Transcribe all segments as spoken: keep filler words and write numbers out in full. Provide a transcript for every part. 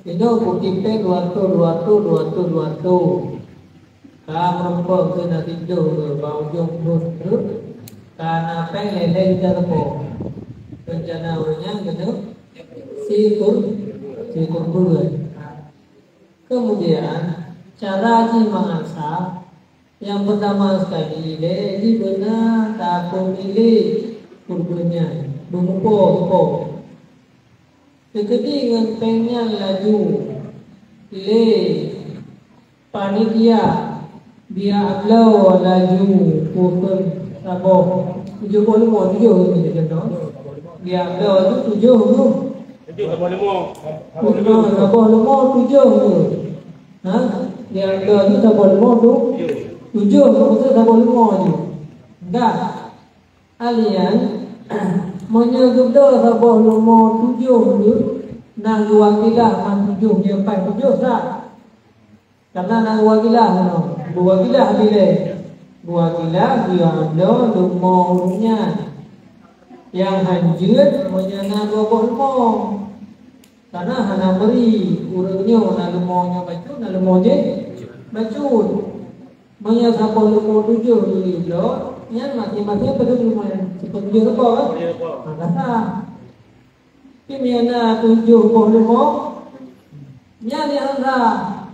Inoe bukti péng dua ratus, dua ratus, dua ratus, dua ratus. Ka meurumpok keu nasi deuh keu bak ujong pruet treuk, ka na péng lhèe-lhèe juta sapo. Rencana ureueng nyan keuneuk sikur, sikur buleuen. Kemudian, cara jih mangat sa, nyang peutama sekali, lé jih beuna tapeumilék kurban nyan, beumupo-mupo. Teukeudi ngon péng nyan laju lé panitia, geubloe laju pukon saboh tujoh boh leumo, tujoh leumo, contoh. Geubloe laju tujoh leumo. Tujoh saboh leumo. Tujoh leumo, tujoh leumo, tujoh leumo. Ha? Geubloe laju saboh leumo tu, tujoh leumo, saboh leumo laju. Dah. Alian, meunyoe geubloe saboh leumo tujoh leumo, na geuwakilah man tujoh, nyoe paih tujoh sa. Karena na geuwakilah nyoe, geuwakilah bilée. Geuwakilah geubloe leumo ureueng nyan. Nyang han jeuet meunyoe na dua boh leumo. Karena hana meuri, ureueng nyoe na leumo nyoe bacut, na leumo jih bacut. Meunyoe saboh leumo tujoh geubloe, nyan maséng-maséng padum leumo nyan? Siper tujoh sapo, kan? Tujoh sapo. Maka sah. Tapi meunyoe na tujoh boh leumo, nyan nyang sah.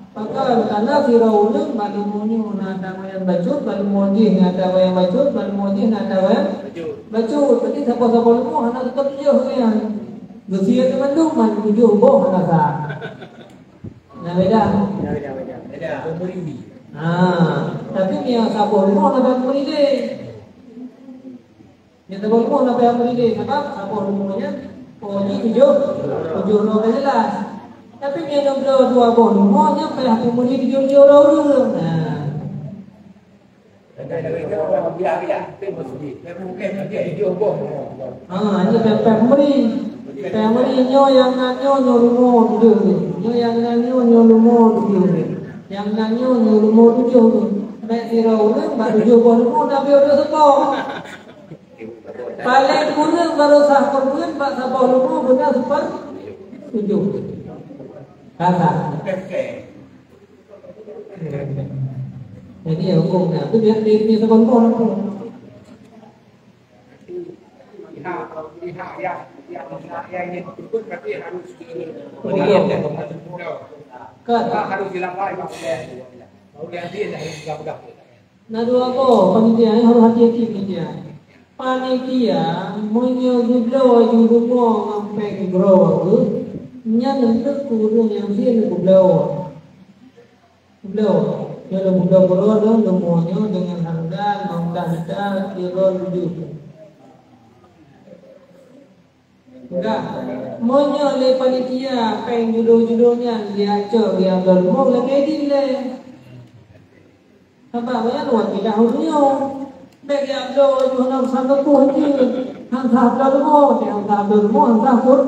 Pakon, karena sidroe ureueng bak leumo nyoe na ata nyang bacut, bak leumo jih na ata nyang bacut, bak leumo jih na ata nyang bacut. Jadi saboh-saboh leumo hana teutap tujoh nyan. Geusiet mandum man tujoh boh hana sah. Na beda? Beda, beda, beda. Beda. Ha, tapi meunyoe saboh leumo na payah meuri lé. Meunyoe saboh leumo na payah meuri lé, sabab saboh leumo nyan, oh, jih tujoh, tujoh leumo ka jelas. Tapi meunyoe geubloe dua boh leumo, nyan payah meuri tujoh-tujoh leumo ureueng. Nah. Ha, nyoe payah, payah meuri. Payah meuri nyoe nyang na nyoe, nyoe leumo tujoh tu. Nyoe nyang na nyoe, nyoe leumo tujoh tu. Nyang na nyoe, nyoe leumo tujoh tu. Bèk sidroe ureueng bak tujoh boh leumo na payah tujoh sapo. Paléng kureueng baroe sah kureueng bak saboh leumo beuna siper tujoh. Ka sah. Jadi, ya, hukum dah. Tu biar dia punya teman pun. Pihak, pihak yang, yang, yang ini berikut berarti harus di-, Betul. Kan? Harus dilakukan. Baru dia, dia dah harus dilakukan. Na dua boh panitia, eh, harôh hati-hati panitia. Panitia, meunyoe geubloe ju rumoh ngon péng droe geuh, nyan neuk keu ureueng nyang sie neuk geubloe. Geubloe, nyoe lôn geubloe keudroe lôn, lôn rumoh nyoe deungon hareuga limong blaih juta, keu droe tujoh. Peugah, meunyoe lé panitia péng judo-judo nyan geujak cok geujak bloe leumo, lakèe idin lé. Sabab awaknyan wakilah ureueng nyoe. Bèk geujak bloe laju hana meusan teupôh jih. Han sah bloe leumo, han sah bloe leumo, han sah pun.